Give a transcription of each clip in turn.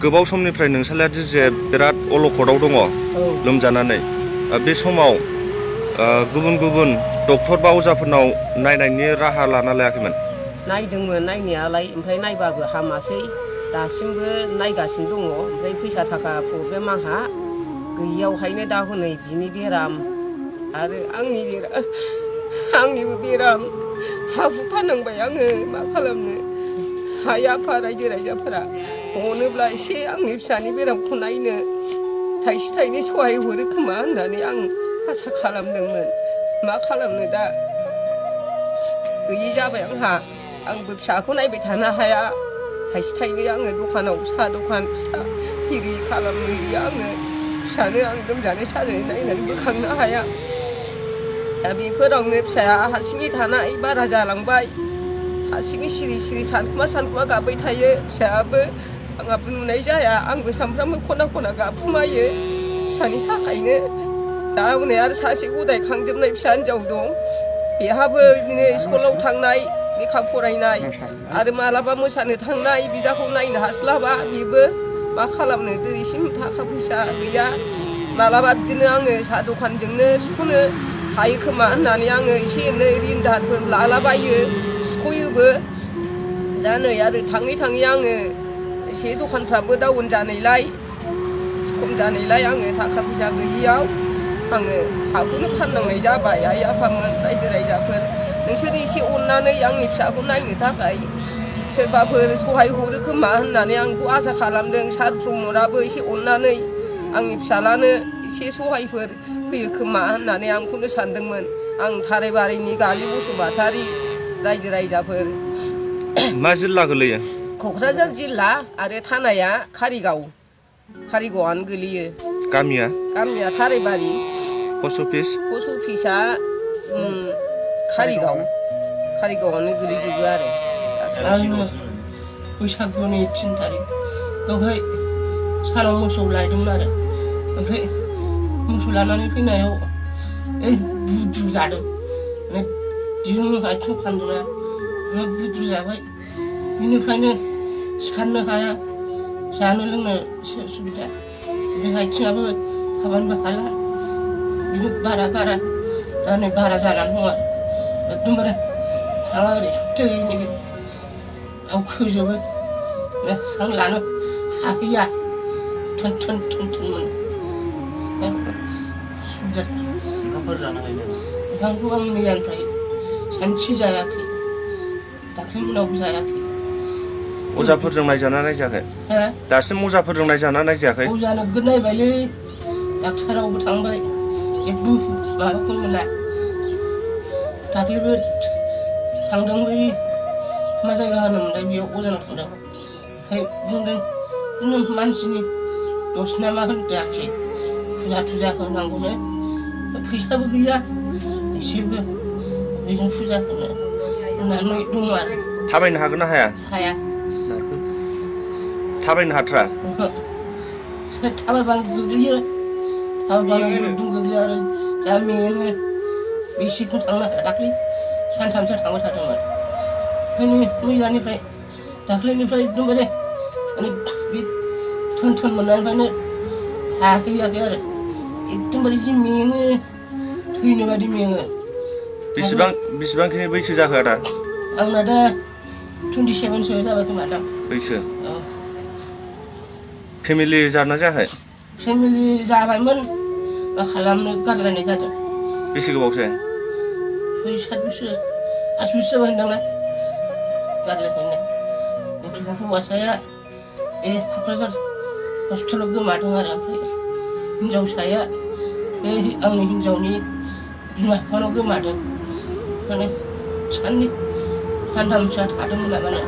गोबाव समनिफ्राय नोंसालादि जे बिराद अलखदाव दङ लोमजानानै बे समाव गुबुन गुबुन डक्टर बा अजाफोरनाव नायनायनि राहा लाना लायाखैमोन? नायदोंमोन नायनायालाय, ओमफ्राय नायबाबो हामासै। दासिमबो नायगासिनो दङ। ओमफ्राय फैसा थाखा प्रब्लेम आंहा गैयियावहायनो दा हनै बिनि बेराम आरो आंनिबो बेराम। हा हु फाननांबाय आङो, मा खालामनो। हाया आफा रायजो राजाफोरा अनोब्ला एसे आंनि फिसानि बेरामखौ नायनो थाइसे थाइनै सहाय हरो खोमा होननानै आं आसा खालामदोंमोन। मा खालामनो दा गैयि जाबाय आंहा। आंबो फिसाखौ नायबाय थानो हाया। थाइसे थाइनै आङो दखानाव साहा दखान फिथा एरि खालामनो हैयो आङो। फिसानो आं लोमजानाय साजानाय नायनानै बोखांनो हाया। दा बेफोरावनो फिसाया हारसिङै थानाय बारा जालांबाय। हारसिङै सिरि सिरि सानखुमा गाबबाय थायो फिसायाबो। आंहाबो नुनाय जाया, आंबो सानफ्रामबो खना खना गाबखुमायो फिसानि थाखायनो। दा हनै आरो सासे गदाय खांजोबनाय फिसा हिन्जाव दं, बेहाबो बिदिनो स्कुलाव थांनाय लेखा फरायनाय आरो मालाबा मोसानो थांनाय, बिदाखौ नायनो हास्लाबा। बेबो मा खालामनो, दिनैसिम थाखा फैसा गैया। मालाबा बिदिनो आङो साहा दखानजोंनो सुख'नो हायो खोमा होननानै आङो एसे एनै रिन दाहारफोर लालाबायो, सुख'योबो। दा नै आरो थाङै थाङै आङो एसे दखानफ्राबो डाउन जानायलाय, खम जानायलाय आङो थाखा फैसा गैयियाव आङो हाखौनो फाननांनाय जाबाय। आइ आफामोन रायजो राजाफोर, नोंसोर एसे अननानै आंनि फिसाखौ नायनो थाखाय सोरबाफोर सहाय हरो खोमा होननानै आंखौ आसा खालामदों। सार प्रमदआबो एसे अननानै आंनि फिसालानो एसे सहायफोर होयो खोमा होननानै आं बेखौनो सानदोंमोन। आं थारायबारिनि गालि बसुमतारी, रायजो राजाफोर। मा जिल्ला गोलैयो? क'क्राझार जिल्ला आरो थानाया कारिगावआनो गोलैयो। गामिया थारायबारि। पस्ट अफिसा कारिगावआनो गोलैजोबो आरो। आङो बैसागुनि 3 तारिख बेवहाय सानाव मोसौ लायदोंमोन आरो। ओमफ्राय मोसौ लानानै फैनायाव बुद्रु जादों। दिरुं आथिङाव फानदोंना, बुद्रु जाबाय। बिनिफ्रायनो सिखारनो हाया, जानो लोंनो एसे उसुबिदा। ओमफ्राय आथिङाबो थाबायनोबो हाला। बिदिनो बारा दा नै बारा जानानै दं आरो। एकदमबारे हांआ ओरै सथैनो दावखोजोबो, हां लानो हाहैया, थोन मोनो। ओंखामखौ आं मैयानिफ्राय सानसे जायाखै, दाख्लै मोनावबो जायाखै। अजाफोरजों नायजाना नायजायाखै? दासिम अजाफोरजों नायजाना नायजायाखै? अजा नोगोद नायबायलै, डाक्टारावबो थांबाय, जेबो माबाखौ मोना। दाख्लैबो थांदों, बै मा जायगा होनोमोनलाय बेयाव अजानाव थांदों। ओमफ्राय बुंदों बिदिनो मानसिनि दस ना मा होनजायाखै, फुजा होनांगौनो, फैसाबो गैया एसेबो, बेजों फुजा होनो होननानै दङ आरो। थाबायनो हागोन ना हाया? हाया। थाबायनो हाथारा? थाबायबानो गोग्लैयो, गोग्लैयो आरो जा मेङो। बेसेखौ थांनो हाया। दाख्लै सानथामसो थांबाय थादोंमोन। ओंखायनो मैयानिफ्राय दाख्लैनिफ्राय एकदमबारे बे थोन मोननायनिफ्रायनो हाहैयाखै आरो। एकदमबारे जि मेङो, थैनो बायदि मेङो। बेसेबांखिनि बैसो जाखो आदा? आंना दा 27सो जाबाय खोमा दा बैसो। औ। फेमिलि जाना जायाखै? फेमिलि जाबायमोन, मा खालामनो गारलायनाय जादों। बेसे गोबावसै? 6-7 बोसोर 8 बोसोर जाबाय होनदांना गारलायनाया। गथ' हौवासाया क'क्राझार हस्पिटालाव गोमादों आरो। ओमफ्राय हिनजावसाया आंनि हिनजावनि बिमा बिफानाव गोमादों। माने सानथामसो थादोंमोन नामानो।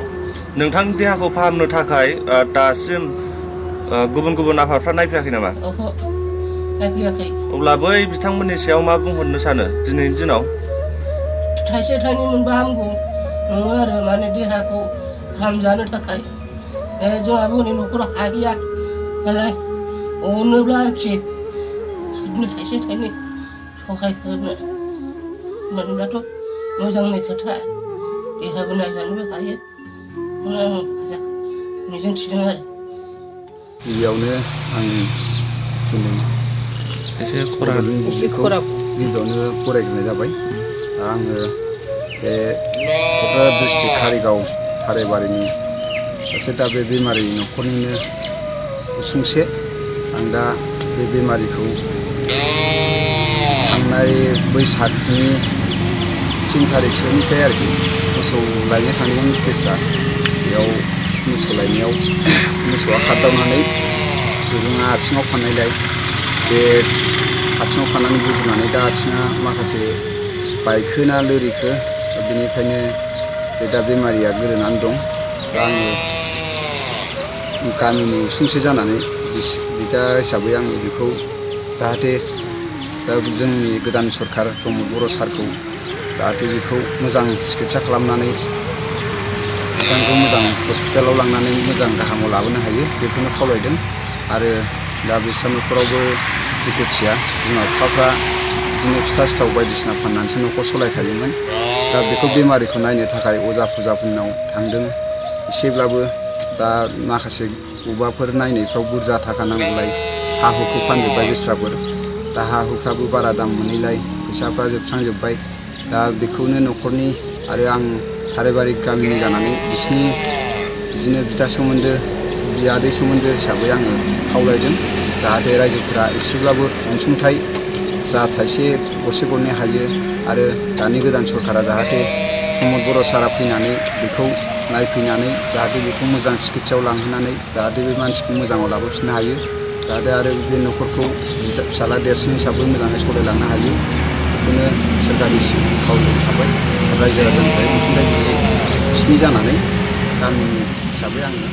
नोंथांनि देहाखौ फाहामनो थाखाय दासिम गुबुन आफादफ्रा नायफैयाखै नामा? ओहो, नायफैयाखै। अब्ला बै बिथांमोननि सायाव मा बुंहरनो सानो दिनैनि दिनाव? थाइसे थाइनै मोनबा हामगौ नङो आरो, माने देहाखौ फाहामजानो थाखाय। जोंहाबो हनै न'खराव हाहैया नालाय, अनोब्ला आरोखि बिदिनो थाइसे थाइनै सहाय होनो मोनब्लाथ' मोजांनि खोथा। देहाबो नायजानोबो हायो, आं मिजिं थिदों आरो। गिबियावनो आं दिनै एसे खरा एसे खरा गिबियावनो फरायग्रोनाय जाबाय। आङो बे क'क्राझार डिस्ट्रिक्ट कारिगाव थाराइबारिनि सासे दा बे बेमारि न'खरनिनो उसुंसे। आं दा बे बेमारिखौ थांनाय बैसागनि 3 तारिखसोनिफ्राय आरोखि मोसौ लायनो थांदोंमोन केसआ। बेयाव मोसौ लायनायाव मोसौआ खारदावनानै दुरुङा आथिङाव फाननायलाय बे आथिङाव फाननानै बुद्रुनानै दा आथिङा माखासे बायखोना लोरिखो, बेनिखायनो बे दा बेमारिया गोदोनानै दं। दा आङो गामिनि उसुंसे जानानै बिदा हिसाबै आङो बेखौ जाहाथे दा जोंनि गोदान सरकार प्रमद बर' सारखौ जाहाथे बेखौ मोजां सिकित्सा खालामनानै बिथांखौ मोजां हस्पिटालाव लांनानै मोजां गाहामाव लाबोनो हायो बेखौनो खावलायदों। आरो दा बिस्रा न'खरावबो दुखुथिया बिमा बिफाफ्रा बिदिनो फिथा सिथाव बायदिसिना फाननानैसो न'खर सलायखायोमोन। दा बेखौ बेमारिखौ नायनो थाखाय अजा फुजाफोरनाव थांदों। एसेब्लाबो दा माखासे बबेबाफोर नायनायफ्राव बुरजा थाखा नांगौलाय हा हुखौ फानजोब्बाय बिस्राफोर। दा हा हुफ्राबो बारा दाम मोनैलाय फैसाफ्रा जोबस्रांजोब्बाय। दा बेखौनो न'खरनि आरो आं थाराइबारि गामिनि जानानै बिसिनि बिदिनो बिदा सोमोन्दो बियादै सोमोन्दो हिसाबै आङो खावलायदों जाहाथे रायजोफोरा एसेब्लाबो अनसुंथाइ जा थाइसे गरसे गरनै हायो। आरो दानि गोदान सरकारा जाहाथे प्रमद बर' सारा फैनानै बेखौ नायफैनानै जाहाथे बेखौ मोजां सिकित्सायाव लांहोनानै जाहाथे बे मानसिखौ मोजाङाव लाबोफिननो हायो। जाहाथे आरो बे न'खरखौ फिसाला देरसिन हिसाबै मोजाङै सालायलांनो हायो। बेखौनो सोरखारनिसिम खावलायनाय थाबाय। रायजो राजानिफ्राय अनसुंथाइ बिस्नि जानानै गामिनि हिसाबै आङो